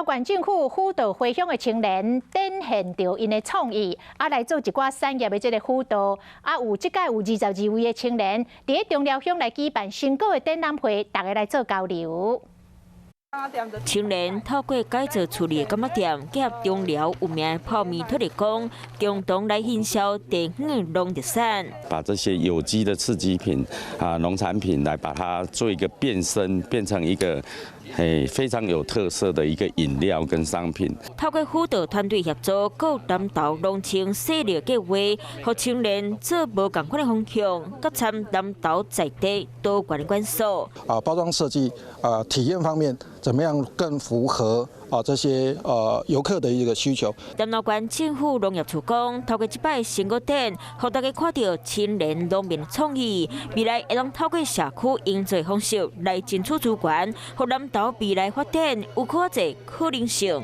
縣政府輔導回鄉的青年，展現著𪜶的創意，啊來做一寡產業的這个輔導，啊有這屆有22位的青年，佇咧中寮鄉來舉辦成果的展覽會，大家來做交流。青年透過改造厝裡的柑仔店，結合中寮有名的泡麵土地公，共同來行銷地方的農特產。把這些有機的次級品啊，農產品來把它做一個變身，變成一個非常有特色的一個飲料跟商品。透過輔導團隊協助，閣南投農青系列計劃，予青年做無仝款的方向，閣參南投在地多元元素。啊，包裝設計啊，體驗方面，怎麼樣更符合啊這些遊客的一個需求？南投縣政府農業處講，透過這擺成果展，予大家看著青年農民的創意，未來會當透過社區營造方式來爭取資源，予南投未來發展有較濟可能性。